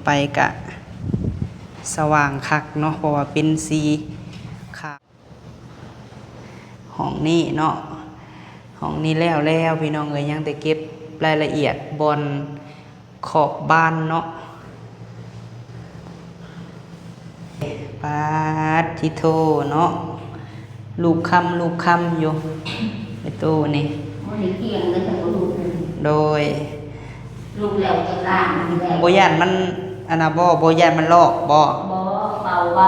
ໄປກະສະຫວ່າງຄັກເນາະ ເພາະວ່າເປັນສີຂາວ. ຫ້ອງນີ້ເນາະ ຫ້ອງນີ້ແລ້ວແລ້ວພີ່ນ້ອງເອີຍ ຍັງແຕ່ເກັບລາຍລະອຽດບ່ອນຂອບບານເນາະ. ປາດທິໂທເນາະ ລູບຄຳ ລູບຄຳຢູ່ ໄອ້ຕູ້ນີ້ ບໍ່ໄດ້ກຽມເລີຍ ແຕ່ບໍ່ລູບເລີຍ ໂດຍ ລູບແລ້ວຈະລ້າງນີ້ແຫຼະ ບໍ່ຢ້ານມັນອັນນ່າບໍ່ ບໍ່ຢ້ານມັນລອກບໍ່? ບໍ່ ເປົ່າວ່າ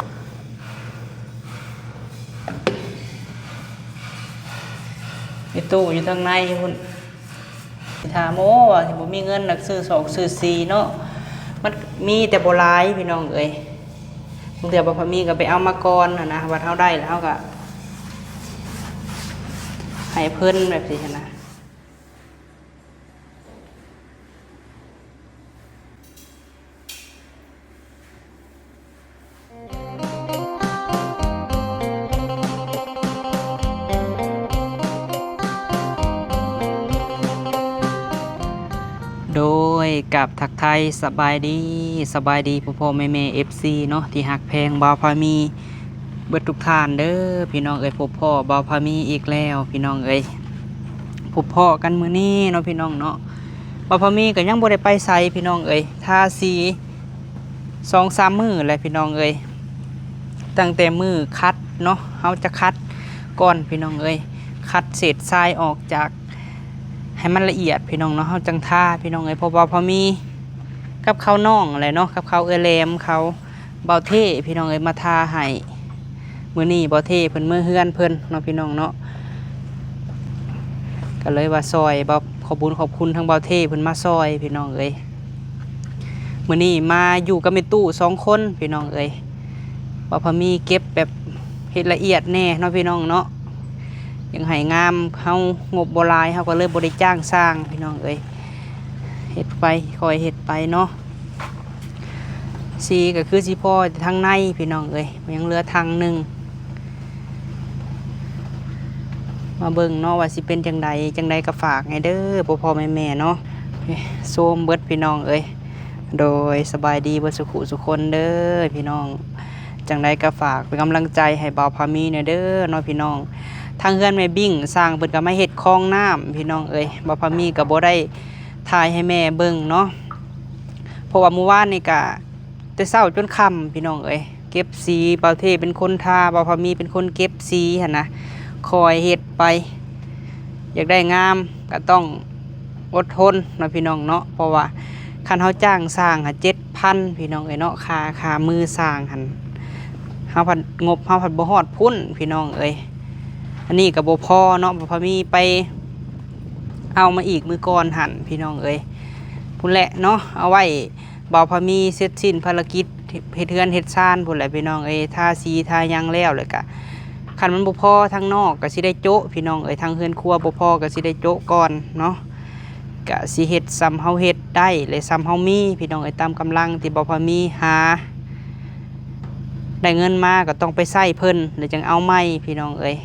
ໄອ້ຕູ້ຢູ່ທາງໃນພຸ້ນ. ຖາມ ໂອ້ ວ່າຊິບໍ່ມີເງິນ ນັກຊື້ສອກຊື້ສີເນາະ ມັນມີແຕ່ບໍ່ຫຼາຍພີ່ນ້ອງເອີຍ. ບາງເທື່ອບໍ່ພໍມີກໍໄປເອົາມາກ່ອນຫັ້ນນະ ບັດເຮົາໄດ້ແລ້ວເຮົາກໍໃຫ້ເພິ່ນແບບຊີ້ຫັ້ນນະ. ໂດຍ ກາບທັກທາຍສະບາຍດີ ສະບາຍດີພໍ່ໆແມ່ໆ ເອັຟຊີເນາະ ທີ່ຮັກແພງບ່າວພາມີເບິດທຸກທ່ານເດີພີ່ນ້ອງເອີຍ. ພົບພໍ້ບ່າວພາມີອີກແລ້ວພີ່ນ້ອງເອີຍ ພົບພໍ້ກັນມື້ນີ້ເນາະພີ່ນ້ອງເນາະ. ບ່າວພາມີກໍຍັງບໍ່ໄດ້ໄປໃສພີ່ນ້ອງເອີຍ ທາສີ ສອງສາມມື້ແຫຼະພີ່ນ້ອງເອີຍ ຕັ້ງແຕ່ມື້ຂັດເນາະ ເຮົາຈະຂັດກ່ອນພີ່ນ້ອງເອີຍ ຂັດເສດຊາຍອອກຈາກ ໃຫ້ມັນລະອຽດພີ່ນ້ອງເນາະ ເຮົາຈັ່ງທາພີ່ນ້ອງເອີຍ. ເພາະວ່າພໍມີກັບເຂົານ້ອງແຫຼະເນາະ ກັບເຂົາເອື້ອຍແຫຼມເຂົາ ເບົາເທພີ່ນ້ອງເອີຍ ມາທາໃຫ້. ມື້ນີ້ເບົາເທເພິ່ນເມືອເຮືອນເພິ່ນເນາະພີ່ນ້ອງເນາະ ກໍເລີຍວ່າຊ່ອຍ ເບົາ ຂອບບຸນຂອບຄຸນທາງເບົາເທເພິ່ນມາຊ່ອຍພີ່ນ້ອງເອີຍ. ມື້ນີ້ມາຢູ່ກັບແມ່ຕູ້ສອງຄົນພີ່ນ້ອງເອີຍ ວ່າພໍມີເກັບແບບເຮັດລະອຽດແດ່ເນາະພີ່ນ້ອງເນາະ ຍັງໃຫ້ງາມ ເຮົາງົບບໍ່ຫຼາຍ ເຮົາກໍເລີຍບໍ່ໄດ້ຈ້າງຊ່າງພີ່ນ້ອງເອີຍ ເຮັດໄປ ຄ່ອຍເຮັດໄປເນາະ. ສີກໍຄືຊິພໍ້ແຕ່ທາງໃນພີ່ນ້ອງເອີຍ ຍັງເຫຼືອຖັງໜຶ່ງ. ມາເບິ່ງເນາະວ່າຊິເປັນຈັ່ງໃດ ຈັ່ງໃດກໍຝາກແດ່ເດີພໍ່ໆແມ່ໆເນາະ. ໂຊມເບິດພີ່ນ້ອງເອີຍ ໂດຍ ສະບາຍດີເບິດສຸຂູສຸຄົນເດີພີ່ນ້ອງ. ຈັ່ງໃດກໍຝາກເປັນກຳລັງໃຈໃຫ້ບ່າວພາມີແດ່ເດີເນາະພີ່ນ້ອງ. ທາງເຮືອນແມ່ບິ້ງ ຊ່າງເພິ່ນກໍມາເຮັດຄອງນ້ຳພີ່ນ້ອງເອີຍ ບ່າວພາມີກໍບໍ່ໄດ້ຖ່າຍໃຫ້ແມ່ເບິ່ງເນາະ ເພາະວ່າມື້ວານນີ້ກະແຕ່ເຊົ້າຈົນຄ່ຳພີ່ນ້ອງເອີຍ ເກັບສີ ບ່າວເທເປັນຄົນທາ ບ່າວພາມີເປັນຄົນເກັບສີຫັ້ນນະ ຄ່ອຍເຮັດໄປ. ຢາກໄດ້ງາມກໍຕ້ອງອົດທົນເນາະພີ່ນ້ອງເນາະ ເພາະວ່າຄັນເຮົາຈ້າງຊ່າງຫາ ເຈັດພັນພີ່ນ້ອງເອີຍເນາະ ຄ່າ ຄ່າມືຊ່າງຫັ້ນ ເຮົາພັດ ງົບເຮົາພັດບໍ່ຮອດພຸ້ນພີ່ນ້ອງເອີຍ. ອັນນີ້ກໍບໍ່ພໍເນາະ ບໍ່ພໍມີໄປເອົາມາອີກມື້ກ່ອນຫັ້ນພີ່ນ້ອງເອີຍ ພຸ້ນແຫຼະເນາະ ເອົາໄວ້ ບ່າວພາມີເສັດສິ້ນພາລະກິດເຮັດເຮືອນເຮັດຊານພຸ້ນແຫຼະພີ່ນ້ອງເອີຍ ທາສີທາຫຍັງແລ້ວ ແລ້ວກະຄັນມັນບໍ່ພໍທາງນອກກະຊິໄດ້ໂຈະພີ່ນ້ອງເອີຍ ທາງເຮືອນຄົວບໍ່ພໍກະຊິໄດ້ໂຈະກ່ອນເນາະ. ກະຊິເຮັດສ່ຳເຮົາເຮັດໄດ້ ແລະ ສ່ຳເຮົາມີພີ່ນ້ອງເອີຍ ຕາມກຳລັງທີ່ບ່າວພາມີຫາ ໄດ້ເງິນມາກໍຕ້ອງໄປໃຊ້ເພິ່ນ ແລ້ວຈັ່ງເອົາໃໝ່ພີ່ນ້ອງເອີຍ.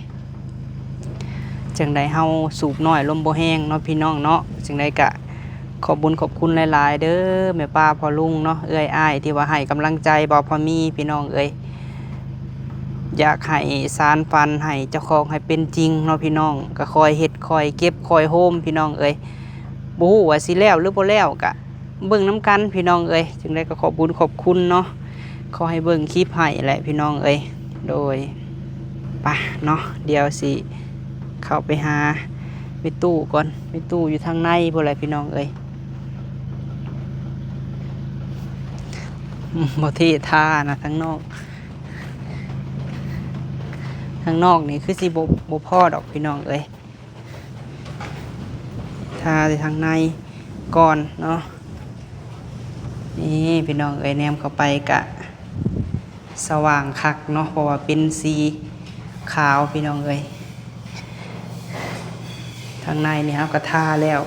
ຈັ່ງໃດເຮົາສູບນ້ອຍລົມບໍ່ແຮງເນາະພີ່ນ້ອງເນາະ. ຈັ່ງໃດກະຂອບບຸນຂອບຄຸນຫຼາຍໆເດີ ແມ່ປ້າພໍ່ລຸງເນາະ ເອື້ອຍອ້າຍທີ່ວ່າໃຫ້ກຳລັງໃຈບ່າວພາມີພີ່ນ້ອງເອີຍ. ຢາກໃຫ້ສານຝັນໃຫ້ເຈົ້າຂອງໃຫ້ເປັນຈິງເນາະພີ່ນ້ອງ. ກະຄ່ອຍເຮັດຄ່ອຍເກັບຄ່ອຍໂຮມພີ່ນ້ອງເອີຍ. ບໍ່ຮູ້ວ່າຊິແລ້ວຫຼືບໍ່ແລ້ວ ກະເບິ່ງນຳກັນພີ່ນ້ອງເອີຍ. ຈັ່ງໃດກໍຂອບບຸນຂອບຄຸນເນາະ ຂໍໃຫ້ເບິ່ງຄລິບໃຫ້ແຫຼະພີ່ນ້ອງເອີຍ. ໂດຍ ໄປເນາະ ດຽວຊິເຂົ້າໄປຫາແມ່ຕູ້ກ່ອນ. ແມ່ຕູ້ຢູ່ທາງໃນພຸ້ນແຫຼະພີ່ນ້ອງເອີຍ. ບໍ່ເທທານະ ທາງນອກ ທາງນອກນີ້ຄືຊິບໍ່ ບໍ່ພໍດອກພີ່ນ້ອງເອີຍ. ທາແຕ່ທາງໃນກ່ອນເນາະ. ນີ້ພີ່ນ້ອງເອີຍ ແນມເຂົ້າໄປກະສະຫວ່າງຄັກເນາະ ເພາະວ່າເປັນສີຂາວພີ່ນ້ອງເອີຍ. ທາງໃນນີ້ເຮົາກະທາແລ້ວ.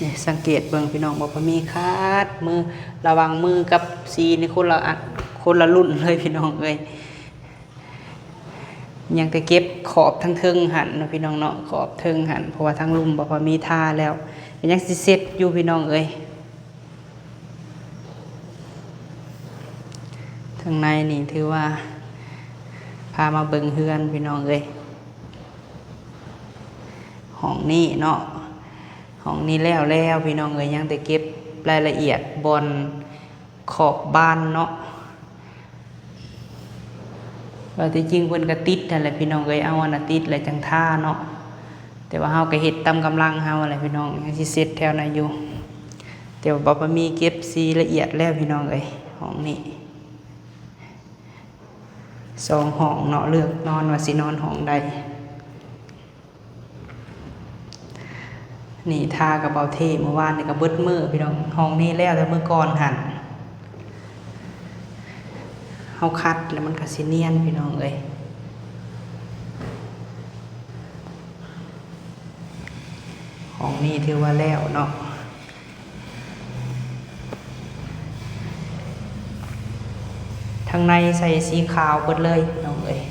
ນີ້ສັງເກດເບິ່ງພີ່ນ້ອງ ບໍ່ພໍມີຂາດມື ລະຫວ່າງມືກັບສີນີ້ຄົນລະອັນ ຄົນລະລຸ້ນເລີຍພີ່ນ້ອງເອີຍ. ຍັງແຕ່ເກັບຂອບທາງເທິງຫັ້ນເນາະພີ່ນ້ອງເນາະ ຂອບເທິງຫັ້ນ ເພາະວ່າທາງລຸ່ມບໍ່ພໍມີທາແລ້ວ ກໍຍັງຊິເຊັດຢູ່ພີ່ນ້ອງເອີຍ. ຂ້າງໃນນີ້ຖືວ່າພາມາເບິ່ງເຮືອນພີ່ນ້ອງເອີຍ. ຫ້ອງນີ້ເນາະ, ຫ້ອງນີ້ແລ້ວແລ້ວພີ່ນ້ອງເອີຍ, ຍັງແຕ່ເກັບລາຍລະອຽດບ່ອນຂອບບານເນາະ. ວ່າທີ່ຈິງເພິ່ນກະຕິດຫັ້ນແຫຼະພີ່ນ້ອງເອີຍ, ເອົາອັນນະຕິດແລ້ວຈັ່ງທາເນາະ. ແຕ່ວ່າເຮົາກະເຮັດຕາມກຳລັງເຮົາຫັ້ນແຫຼະພີ່ນ້ອງ, ຍັງຊິເສັດແຖວໃນຢູ່. ແຕ່ວ່າບໍ່ພາມີເກັບສີລະອຽດແລ້ວພີ່ນ້ອງເອີຍ. ຫ້ອງນີ້ສອງຫ້ອງເນາະ, ເລືອກນອນວ່າຊິນອນຫ້ອງໃດ. ນີ້ທາກັບເບົາເທ ມື້ວານນີ້ກະເບິດມື້ພີ່ນ້ອງ. ຫ້ອງນີ້ແລ້ວແຕ່ມື້ກ່ອນຫັ້ນ, ເຮົາຂັດແລ້ວມັນກະຊິນຽນພີ່ນ້ອງເອີຍ. ຫ້ອງນີ້ຖືວ່າແລ້ວເນາະ. ທາງໃນໃສ່ສີຂາວເບິດເລີຍພີ່ນ້ອງເອີຍ.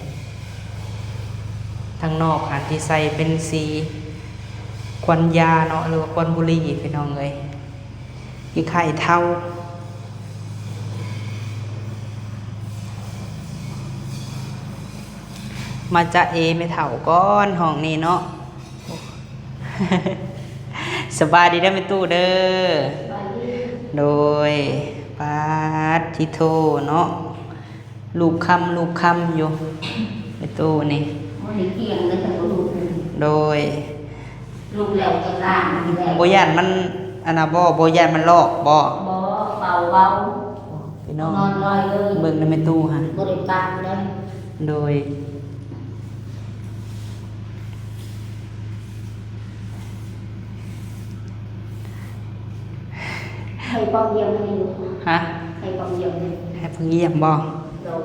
ທາງນອກຫັ້ນຊິໃສ່ເປັນສີຄວັນຢາເນາະ ຫຼືວ່າຄວັນບຸຫຼີພີ່ນ້ອງເອີຍ, ອີກໄຂ່ເທົາ. ມາຈະເອແມ່ເຖົ້າກ່ອນ ຫ້ອງນີ້ເນາະ. ສະບາຍດີເດີແມ່ຕູ້ເດີ. ໂດຍ. ປາດທິໂທເນາະ, ລູບຄຳລູບຄຳຢູ່ແມ່ຕູ້ນີ້. ບໍ່ໄດ້ກຽງເລີຍ ແຕ່ບໍ່ລູບ. ໂດຍ. ລູບແລ້ວຈະລ້າງແລ້ວ. ບໍ່ຢ້ານມັນອັນນະບໍ່? ບໍ່ຢ້ານມັນລອກບໍ່? ບໍ່, ເປົ່າເບົາ. ພີ່ນ້ອງ ນອນລອຍເລີຍ. ເບິ່ງນຳແມ່ຕູ້ຫັ້ນ ບໍ່ໄດ້ປັກເລີຍ. ໂດຍ. ໃຫ້ປ່ອງຢ້ຽມໃຫ້ຢູ່. ຮະ? ໃຫ້ປ່ອງຢ້ຽມໃຫ້. ໃຫ້ເພິ່ນຢ້ຽມບໍ່? ໂດຍ.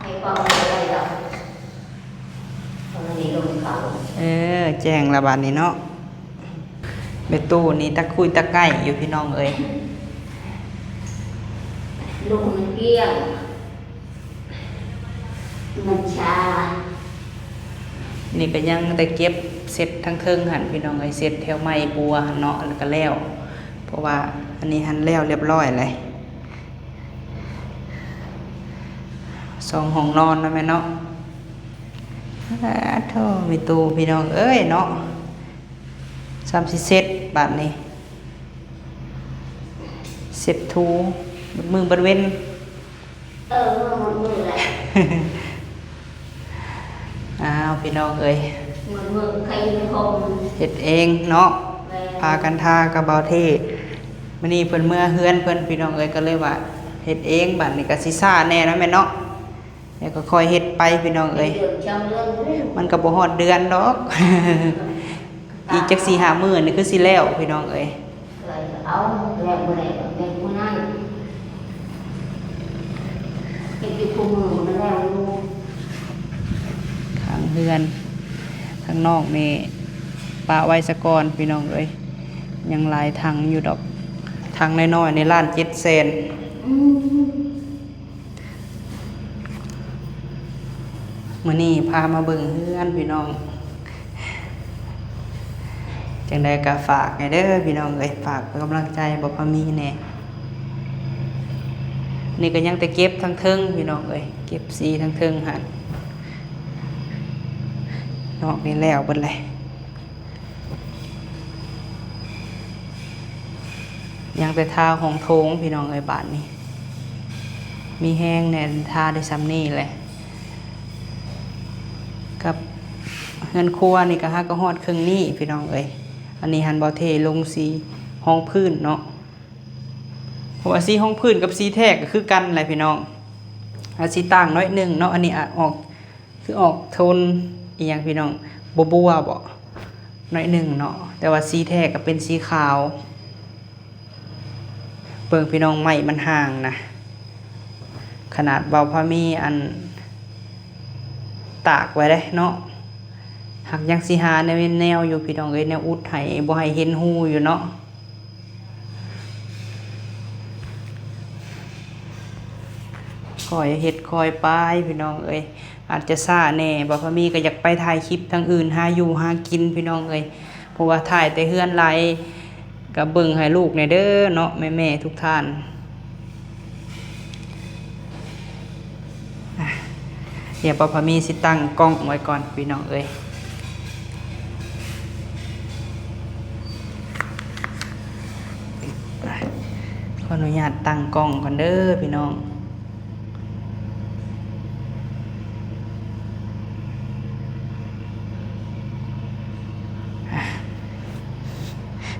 ໃຫ້ເປົ່າບໍ່ໄດ້ດອກ ເພາະມັນມີລົມເຂົ້າ. ເອີ ແຈ້ງລະບາດນີ້ເນາະ. ແມ່ຕູ້ນີ້ຕະຄຸຍຕະໄກຢູ່ພີ່ນ້ອງເອີຍ. ລຸກໃຫ້ມັນກ້ຽງ ມັນຊາ. ນີ້ກະຍັງແຕ່ເກັບເສັດທາງເທິງຫັ້ນພີ່ນ້ອງເອີຍ, ເສັດແຖວໄມ້ບົວຫັ້ນເນາະ ແລ້ວກະແລ້ວ. ເພາະວ່າອັນນີ້ຫັ້ນແລ້ວລຽບຮ້ອຍແລ້ວ. ສອງຫ້ອງນອນເນາະແມ່ເນາະ. ອາໂທ້ ແມ່ຕູ້ພີ່ນ້ອງເອີຍເນາະ, ຊ່ຳຊິເສັດບາດນີ້. ເຊັດຖູມື້ເບິດເວັນ. ເອີ ມື້ໝົດມື້ແຫຼະ. ອ້າວ ພີ່ນ້ອງເອີຍ ໝົດມື້ໃຜຢູ່ໃນຫ້ອງ ເຮັດເອງເນາະ. ແມ່ນ. ພາກັນທາກັບເບົາເທ. ມື້ນີ້ເພິ່ນເມືອເຮືອນເພິ່ນ ພີ່ນ້ອງເອີຍ, ກະເລີຍວ່າເຮັດເອງ. ບາດນີ້ກະຊິຊ້າແດ່ເນາະແມ່ເນາະ. ແລ້ວກະຄ່ອຍເຮັດໄປພີ່ນ້ອງເອີຍ. ເດືອນສອງເດືອນ ມັນກະບໍ່ຮອດເດືອນດອກ. ອີກຈັກສີ່ຫ້າມື້ນີ້ຄືຊິແລ້ວພີ່ນ້ອງເອີຍ. ເອົາແລ້ວບໍ່ໄດ້ແບບມື້ນັ້ນ ເຮັດຢູ່ຄູ່ມື້ມັນກະແລ້ວຢູ່. ຂ້າງເຮືອນ ທາງນອກນີ້ປະໄວ້ສາກ່ອນພີ່ນ້ອງເອີຍ. ຍັງຫຼາຍຖັງຢູ່ດອກ, ຖັງນ້ອຍໆນີ້ລ້ານເຈັດແສນ. ອືມ. ມື້ນີ້ພາມາເບິ່ງເຮືອນພີ່ນ້ອງ. ຈັ່ງໃດກະຝາກແດ່ເດີພີ່ນ້ອງເອີຍ, ຝາກເປັນກຳລັງໃຈບໍ່ພາມີແດ່. ນີ້ກະຍັງແຕ່ເກັບທາງເທິງພີ່ນ້ອງເອີຍ, ເກັບສີທາງເທິງຫັ້ນ. ນອກນີ້ແລ້ວເບິດແລ້ວ. ຍັງແຕ່ທາຫ້ອງໂຖງພີ່ນ້ອງເອີຍ. ບາດນີ້ມີແຮງແດ່ ທາໄດ້ຊ່ຳນີ້ແຫຼະ. ກັບເຮືອນຄົວນີ້ກະຫາກະຮອດເຄິ່ງນີ້ພີ່ນ້ອງເອີຍ. ອັນນີ້ຫັ້ນເບົາເທລົງສີຮອງພື້ນເນາະ, ເພາະວ່າສີຮອງພື້ນກັບສີແທກກະຄືກັນແຫຼະພີ່ນ້ອງ. ອາດຊິຕ່າງໜ້ອຍໜຶ່ງເນາະ, ອັນນີ້ອາດອອກ ຄືອອກໂທນອີ່ຫຍັງພີ່ນ້ອງ ບົວໆບໍ ໜ້ອຍໜຶ່ງເນາະ, ແຕ່ວ່າສີແທ້ກະເປັນສີຂາວ. ເບິ່ງພີ່ນ້ອງ ໄມ້ມັນຫ່າງນະ, ຂະໜາດເບົາພາມີອັນຕາກໄວ້ເດ້ເນາະ, ຫາກຍັງຊິຫາແນວ ແນວຢູ່ພີ່ນ້ອງເອີຍ, ແນວອຸດໃຫ້ ບໍ່ໃຫ້ເຫັນຮູຢູ່ເນາະ. ຄ່ອຍເຮັດຄ່ອຍໄປພີ່ນ້ອງເອີຍ, ອາດຈະຊ້າແດ່. ບ່າວພາມີກະຢາກໄປຖ່າຍຄລິບທາງອື່ນ ຫາຢູ່ຫາກິນພີ່ນ້ອງເອີຍ, ເພາະວ່າຖ່າຍແຕ່ເຮືອນຫຼາຍ. ກະເບິ່ງໃຫ້ລູກແດ່ເດີເນາະ ແມ່ໆທຸກທ່ານ. ດຽວປ້າພາມີຊິຕັ້ງກ້ອງໄວ້ກ່ອນພີ່ນ້ອງເອີຍ. ຂໍອະນຸຍາດຕັ້ງກ້ອງກ່ອນເດີພີ່ນ້ອງ.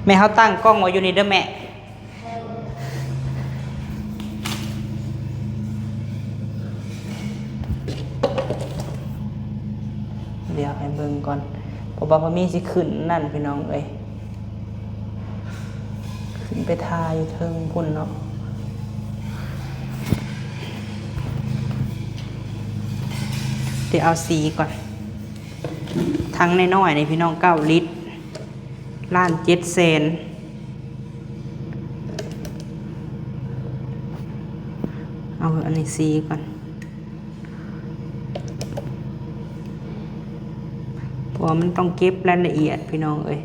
ແມ່ ເຮົາຕັ້ງກ້ອງໄວ້ຢູ່ນີ້ເດີແມ່. ດຽວໃຫ້ເບິ່ງກ່ອນ ເພາະວ່າພໍ່ມີຊິຂຶ້ນນັ້ນພີ່ນ້ອງເອີຍ ຂຶ້ນໄປຖ່າຍຢູ່ເທິງພຸ້ນເນາະ. ດຽວເອົາສີກ່ອນ ຖັງນ້ອຍໆນີ້ພີ່ນ້ອງ ເກົ້າລິດ ລ້ານເຈັດແສນ. ເອົາອັນນີ້ສີກ່ອນ ເພາະວ່າມັນຕ້ອງເກັບລາຍລະອຽດພີ່ນ້ອງເອີຍ.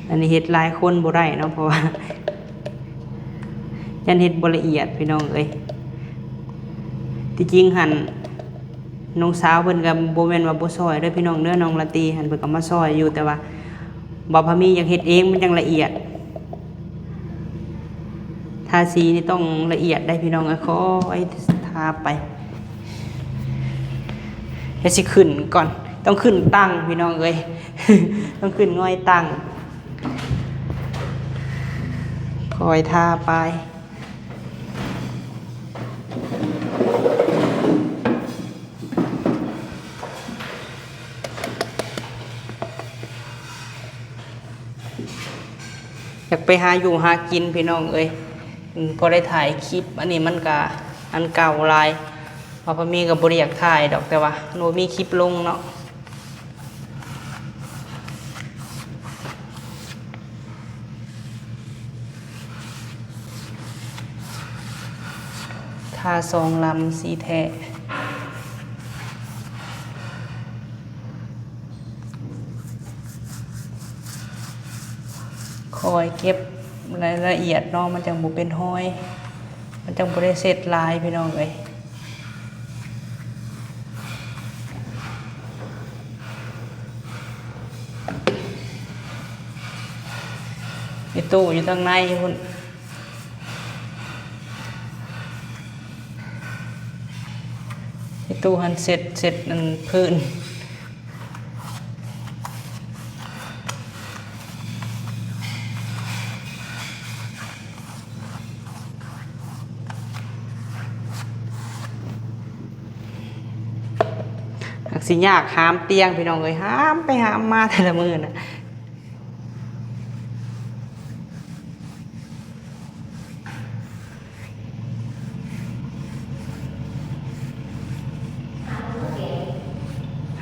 ອັນນີ້ເຮັດຫຼາຍຄົນບໍ່ໄດ້ເນາະ ເພາະວ່າຢ້ານເຮັດບໍ່ລະອຽດພີ່ນ້ອງເອີຍ. ທີ່ຈິງຫັ້ນ ນ້ອງສາວເພິ່ນກໍບໍ່ແມ່ນວ່າບໍ່ຊ່ອຍເດີພີ່ນ້ອງເດີ ນ້ອງລາຕີຫັ້ນເພິ່ນກໍມາຊ່ອຍຢູ່ ແຕ່ວ່າບ່າວພາມີຢາກເຮັດເອງມັນຈັ່ງລະອຽດ. ທາສີນີ້ຕ້ອງລະອຽດໄດ໋ພີ່ນ້ອງເອີຍ ຄ່ອຍທາໄປ. ດຽວຊິຂຶ້ນກ່ອນ ຕ້ອງຂຶ້ນຕັ້ງພີ່ນ້ອງເອີຍ ຕ້ອງຂຶ້ນງອຍຕັ້ງ ຄ່ອຍທາໄປ. ຢາກໄປຫາຢູ່ຫາກິນພີ່ນ້ອງເອີຍ ພໍໄດ້ຖ່າຍຄລິບ. ອັນນີ້ມັນກະອັນເກົ່າຫຼາຍ ເພາະວ່າມີກໍບໍ່ໄດ້ຢາກຖ່າຍດອກ ແຕ່ວ່າບໍ່ມີຄລິບລົງເນາະ. ທາສອງລຳສີແທ້ ຄ່ອຍເກັບລາຍລະອຽດເນາະ ມັນຈັ່ງບໍ່ເປັນຮອຍ ມັນຈັ່ງບໍ່ໄດ້ເຊັດຫຼາຍພີ່ນ້ອງເອີຍ. ອີຕູ້ຢູ່ທາງໃນພຸ້ນ ອີຕູ້ຫັ້ນເຊັດ ເຊັດອັນພື້ນ. ຫາກຊິຍາກຫາມຕຽງພີ່ນ້ອງເອີຍ ຫາມໄປຫາມມາແຕ່ລະມື້ນະ.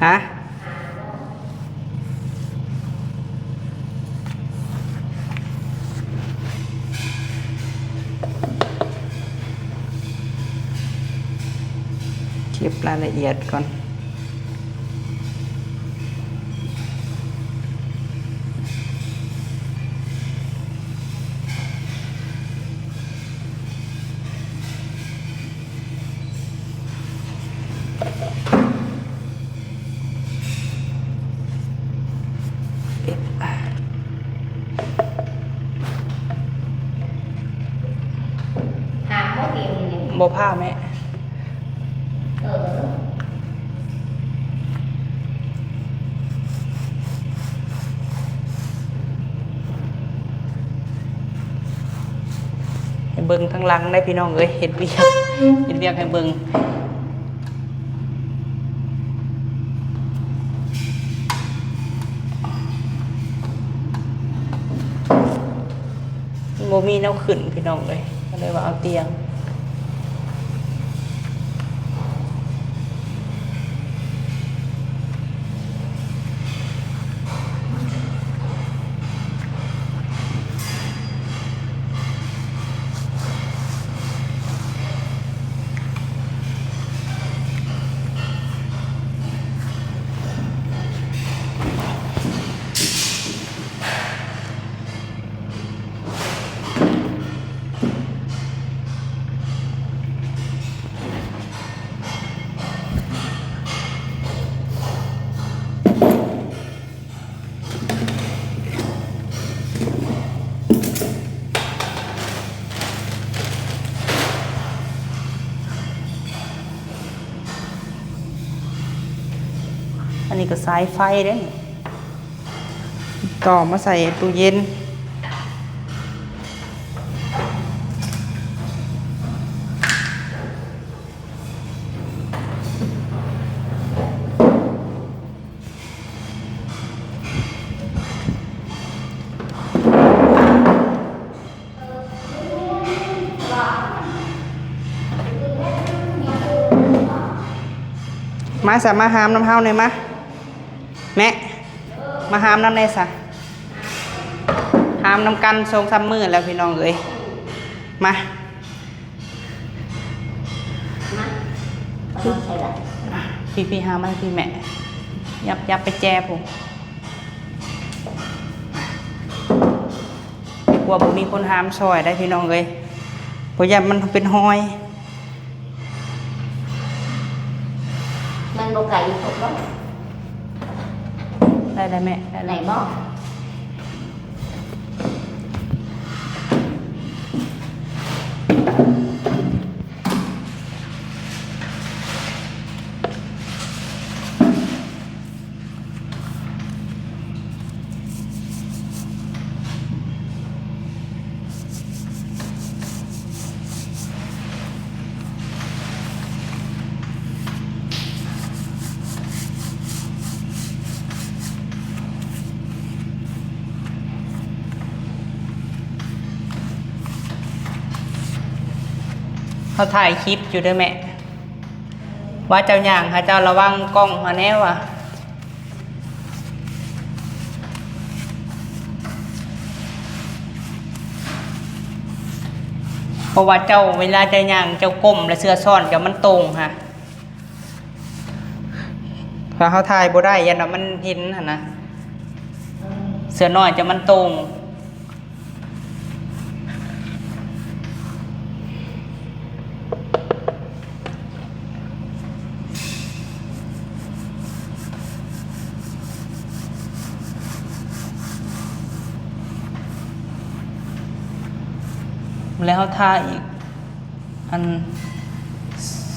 ຮະ ເກັບລາຍລະອຽດກ່ອນ. ບໍ່ພາແມ່. ໃຫ້ເບິ່ງທາງຫຼັງໄດ໋ພີ່ນ້ອງເອີຍ ເຮັດວຽກ ເຮັດວຽກໃຫ້ເບິ່ງ. ບໍ່ມີແນວຂຶ້ນພີ່ນ້ອງເອີຍ ກໍເລີຍວ່າເອົາຕຽງ. ເ ສາຍໄຟເດ້ ຕໍ່ມາໃສ່ຕູ້ເຢັນ. ມາຊະ ມາຫາມນຳເຮົາແດ່ມາ. ແມະ ມາຫາມນຳແດ່ຊະ. ຫາມນຳກັນສອງສາມມື້ແລ້ວພີ່ນ້ອງເອີຍ. ມາ ມາ ເອົາມາໃສ່ລະ. ພີ່ໆ ຫາມາພີ່ແມະ. ຫຍັບ ຫຍັບໄປແຈພຸ້ນ. ກວ່າບໍ່ມີຄົນຫາມຊ່ອຍໄດ໋ພີ່ນ້ອງເອີຍ. ບໍ່ຢ້ານມັນເປັນຮອຍ. ມັນບໍ່ໄກໂພດບໍ່? ໄດ້ແລ້ວແມ່ ໄດ້ແລ້ວ ໄດ້ບໍ່? ເຮົາຖ່າຍຄລິບຢູ່ເດີແມ່. ວ່າເຈົ້າຍ່າງຫາເຈົ້າລະວັງກ້ອງຫັ້ນແນ່ວ່າ. ເພາະວ່າເຈົ້າ ເວລາເຈົ້າຍ່າງ ເຈົ້າກົ້ມ ແລະ ເສື້ອຊ້ອນເຈົ້າມັນໂຕ່ງຫັ້ນ. ຖ້າເຮົາຖ່າຍບໍ່ໄດ້ ຢ້ານວ່າມັນເຫັນຫັ້ນນະ. ເສື້ອນ້ອຍເຈົ້າມັນໂຕ່ງ. ແລ້ວເຮົາທາອີກ ອັນ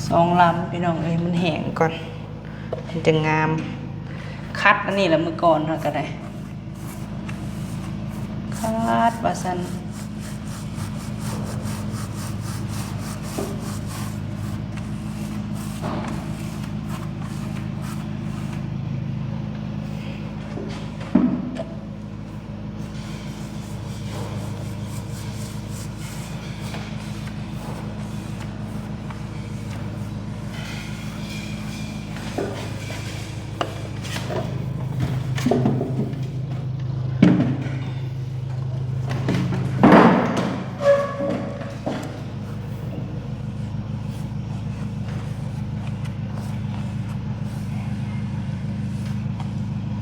ສອງລຳ ພີ່ນ້ອງເອີຍ ມັນແຫ້ງກ່ອນ ມັນຈະງາມ. ຂັດອັນນີ້ລະ ມື້ກ່ອນເຮົາກະໄດ້ ຂາດວ່າຊັ້ນ.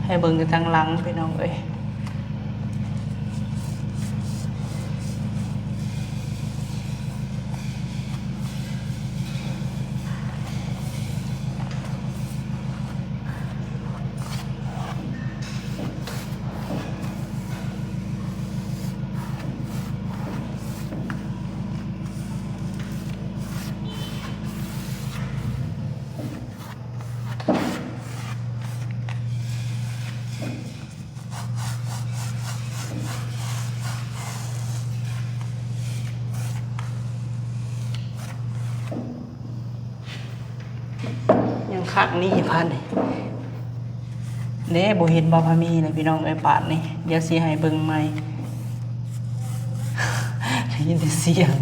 ໃຫ້ເບິ່ງຢູ່ທາງຫຼັງ ພີ່ນ້ອງເອີຍ. ຍັງຄັກນີ້ພາດນີ້ເດ້ ບໍ່ເຫັນບໍ່ພາມີນະ ພີ່ນ້ອງເອີຍ. ປາດນີ້ ດຽວຊິໃຫ້ເບິ່ງໃໝ່ ໄດ້ຍິນແຕ່ສຽງ.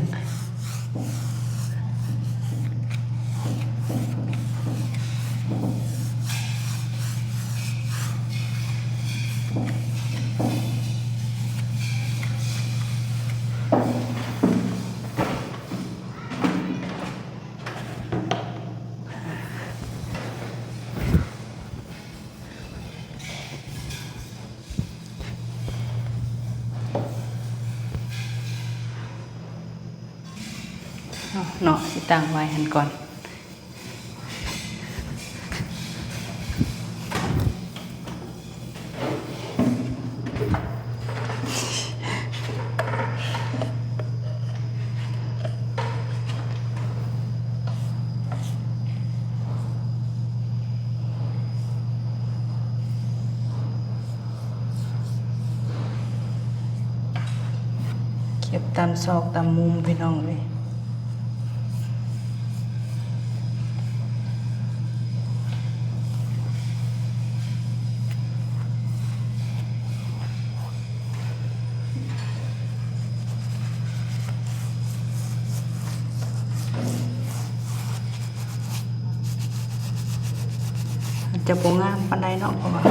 ເນາະ ຊິຕັ້ງໄວ້ຫັ້ນກ່ອນ. ເ ເກັບຕາມຊອກຕາມມຸມພີ່ນ້ອງເອີຍ. ອາດຈະບໍ່ງາມປານໃດເນາະ ເພາະວ່າ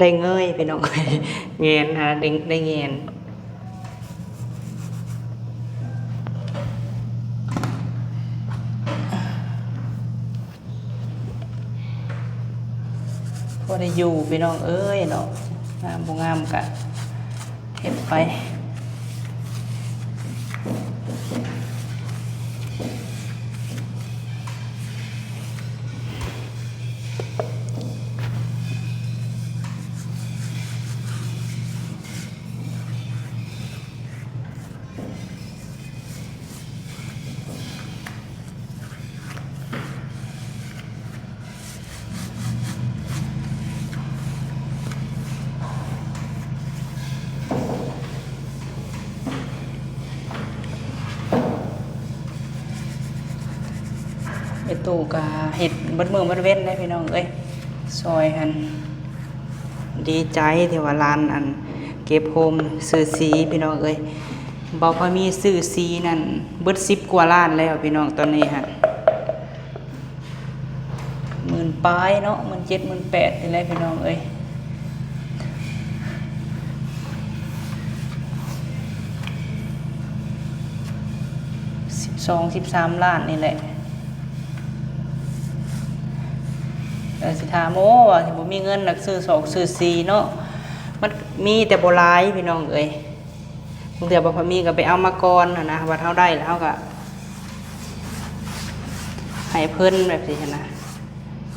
ໄດ້ເງີຍພີ່ນ້ອງ ແງນຫາ ໄດ້ ໄດ້ແງນ ພໍໄດ້ຢູ່ພີ່ນ້ອງເອີຍເນາະ ງາມບໍ່ງາມກະເຮັດໄປ. ແມ່ຕູ້ກະເຮັດເບິດມື້ເບິດເວັນເດ້ພີ່ນ້ອງເອີຍ ຊ່ອຍຫັ້ນ. ດີໃຈທີ່ວ່າຫຼານ ອັນ ເກັບໂຮມຊື້ສີພີ່ນ້ອງເອີຍ ເບົາພາມີຊື້ສີນັ້ນເບິດສິບກວ່າລ້ານແລ້ວພີ່ນ້ອງ ຕອນນີ້ຫັ້ນ ໝື່ນປາຍເນາະ ໝື່ນເຈັດ ໝື່ນແປດ ນີ້ແຫຼະພີ່ນ້ອງເອີຍ ສິບສອງ ສິບສາມລ້ານນີ້ແຫຼະ. ແລ້ວຊິຖາມ ໂອ້ ວ່າຊິບໍ່ມີເງິນ ແລ້ວຊື້ຊອກຊື້ສີເນາະ ມັນມີແຕ່ບໍ່ຫຼາຍພີ່ນ້ອງເອີຍ ບາງເທື່ອບໍ່ພໍມີກໍໄປເອົາມາກ່ອນຫັ້ນນະ ບັດເຮົາໄດ້ແລ້ວເຮົາກໍໃຫ້ເພິ່ນແບບຊີ້ຫັ້ນນະ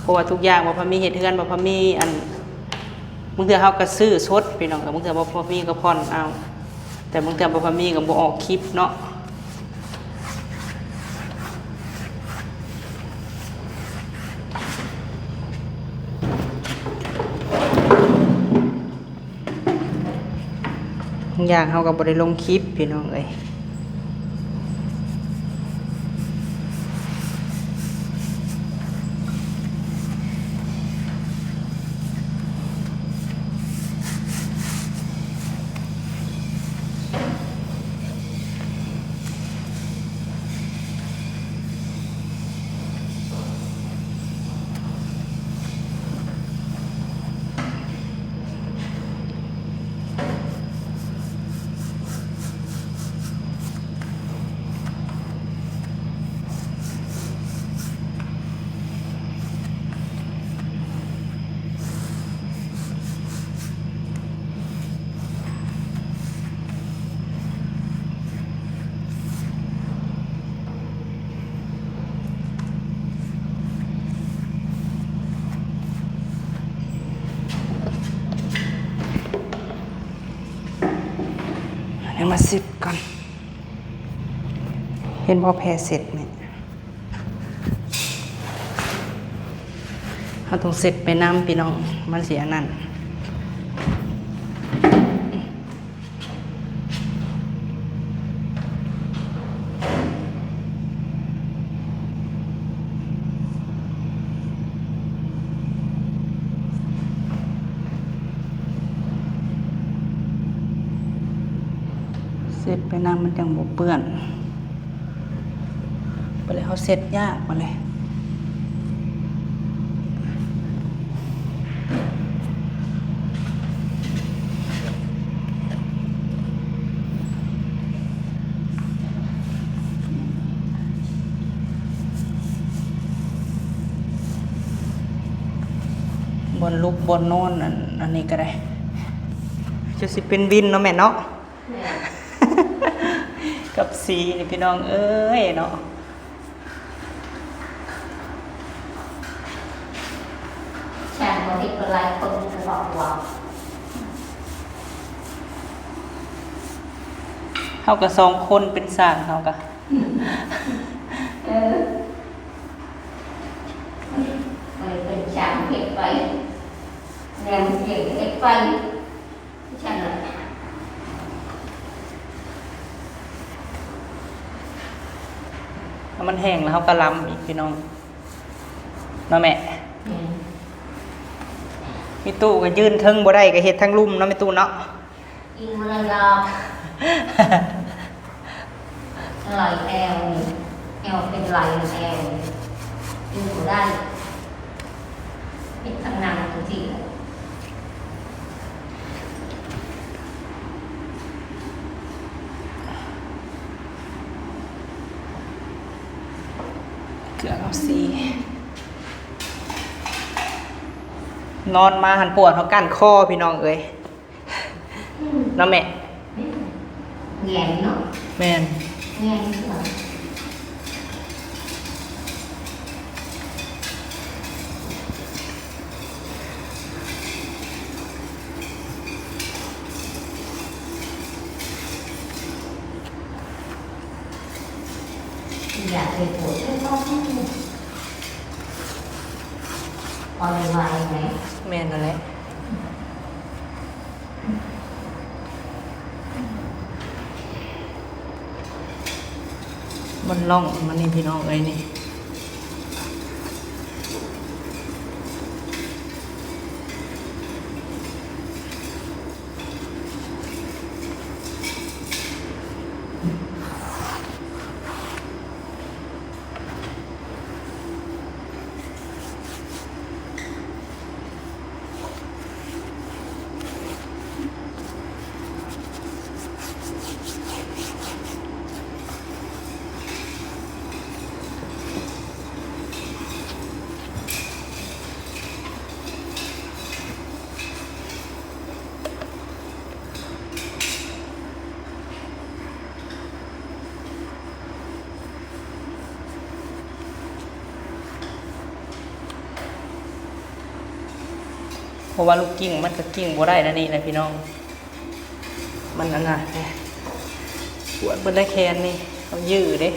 ເພາະວ່າທຸກຢ່າງບໍ່ພໍມີເຮັດເຮືອນ ບໍ່ພໍມີ ອັນ ບາງເທື່ອເຮົາກໍຊື້ສົດພີ່ນ້ອງ ບາງເທື່ອບໍ່ພໍມີກໍຜ່ອນເອົາ ແຕ່ບາງເທື່ອບໍ່ພໍມີກໍບໍ່ອອກຄລິບເນາະ. ບາງຢ່າງເຮົາກໍບໍ່ໄດ້ລົງຄລິບພີ່ນ້ອງເອີຍ. ດຽວມາເຊັດກ່ອນ ເຫັນບໍ່ ແພເຊັດນີ້ ເຮົາຕ້ອງເຊັດໄປນຳພີ່ນ້ອງ ມັນຊິອັນນັ້ນ. ເຊັດໄປນຳມັນຈັ່ງບໍ່ເປື້ອນ ປ ເຮົາເຊັດຍາກມາເລີຍ. ບ່ອນລຸກບ່ອນນອນ ອັນ ອັນນີ້ກໍໄດ້ ຈະຊິເປັນວິນເນາະແມ່ເນາະ. ແມ່ນ ກັບສີນີ້ພີ່ນ້ອງເອີຍເນາະ. ຊ່າງບໍ່ເຮັດເປັນຫຼາຍຄົນ ເພາະວ່າເຮົາກໍສອງຄົນເປັນຊ່າງ ເຮົາກໍ ເອີ ເປັນຊ່າງເຮັດໄປ ແນວເຮັດໄປ. ຖ້າມັນແຫ້ງແລ້ວເຮົາກໍລຳອີກພີ່ນ້ອງເນາະແມ່. ແມ່ນ ມີຕູ້ກໍຢືນເທິງບໍ່ໄດ້ ກໍເຮັດທາງລຸ່ມເນາະແມ່ຕູ້ເນາະ. ກິນບໍ່ໄດ້ດອກ ໄຫຼແອວນີ້ ແອວເປັນໄຫຼແອວນີ້ ກິນບໍ່ໄດ້ ເຮັດທາງນັ່ງຈັ່ງຊີ້ແຫຼະ. ເກືອເອົາສີ ນອນມາຫັ້ນປວດເຮົາກ້ານຄໍພີ່ນ້ອງເອີຍ. ເນາະແມ່ ແມ່ນ ແຫງນເນາະ. ແມ່ນ ແຫງນເນາະ. ຢາກເຮັດໂພດເລີຍ ພໍໄດ້ໄວແຫຼະ. ແມ່ນຫັ້ນແຫຼະ. ມັນລ່ອງມານີ້ພີ່ນ້ອງເອີຍນີ້. ເພາະວ່າລູກກິ້ງມັນກໍກິ້ງບໍ່ໄດ້ນະນີ້ນະພີ່ນ້ອງ ມັນອັນນັ້ນ ປວດເບິດແລ້ວແຂນນີ້ ເຮົາຢື້ເດ້.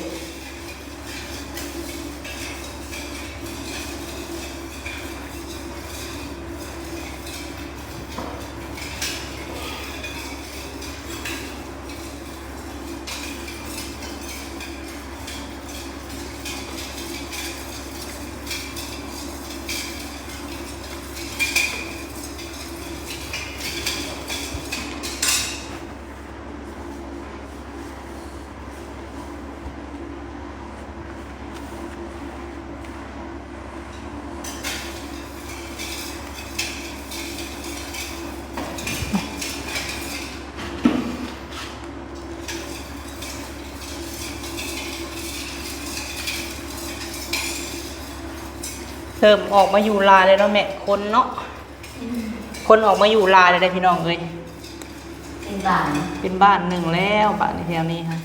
ເລີ່ມອອກມາຢູ່ຫຼາຍແລ້ວເນາະແມ່ ຄົນເນາະ. ອືມ ຄົນອອກມາຢູ່ຫຼາຍແລ້ວເດ້ພີ່ນ້ອງເອີຍ ເປັນບ້ານ ເປັນບ້ານໜຶ່ງແລ້ວ ບາດນີ້ແຖວນີ້ຫັ້ນ. ເ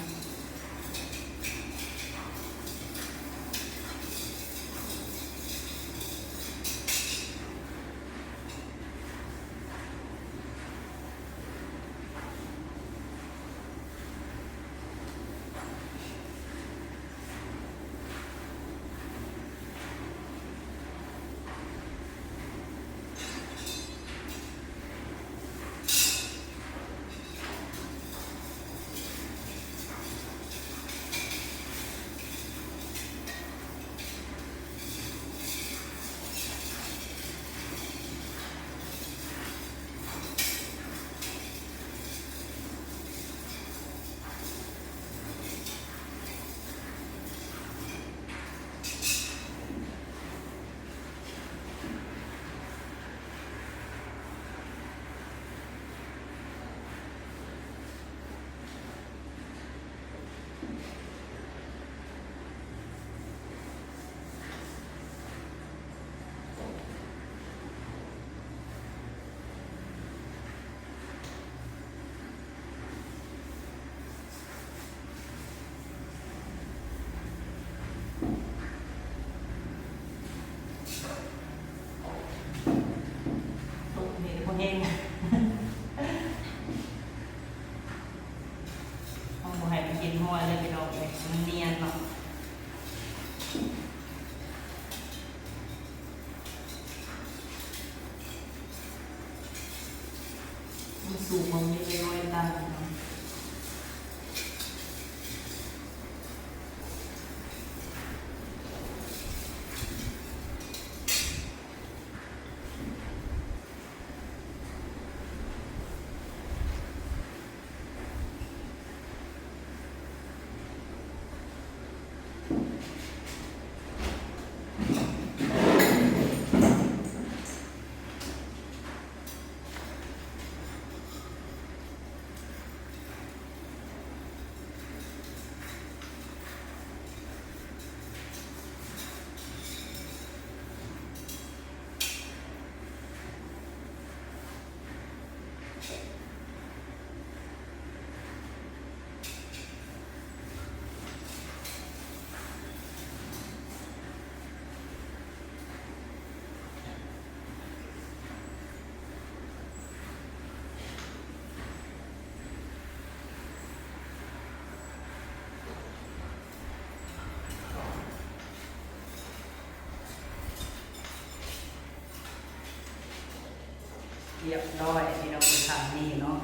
ຮຽບຮ້ອຍພີ່ນ້ອງ ທາງນີ້ເນາະ.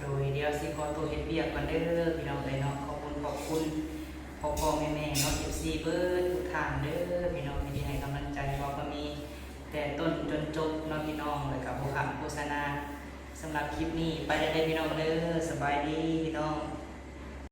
ໂດຍ ດຽວຊິຂໍຕົວເຮັດວຽກກ່ອນເດີພີ່ນ້ອງເອີຍເນາະ. ຂອບຄຸນ ຂອບຄຸນພໍ່ໆແມ່ໆເນາະ ເອັຟຊີ ເບິດທຸກທ່ານເດີພີ່ນ້ອງ ທີ່ໃຫ້ກຳລັງໃຈເວົ້າກໍມີແຕ່ຕົ້ນຈົນຈົບເນາະພີ່ນ້ອງ ແລ້ວກໍບໍ່ຂ້າມໂຄສະນາ. ສຳລັບຄລິບນີ້ໄປແລ້ວເດີພີ່ນ້ອງເດີ. ສະບາຍດີພີ່ນ້ອງ.